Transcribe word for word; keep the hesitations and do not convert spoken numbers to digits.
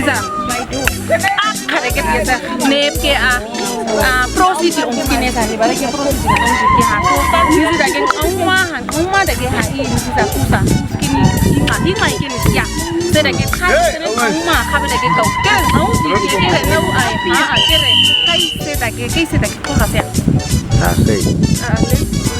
Sa. Akka dagette sa. Nepke a. A, prosit i un kine sa, ni ba dagette prosit i un kine ha. Ni si dagette auma han, auma dagette ha, i ni si sa kusa. Kini, i ma, i ma kini sia. Se dagette ka, se ne auma, ka ba dagette kau. Ke, au si ke, ke, ne au ai, ha, a, ke re. Kai se dagette, kai se dagette ko ha sia. A, kai. A, le.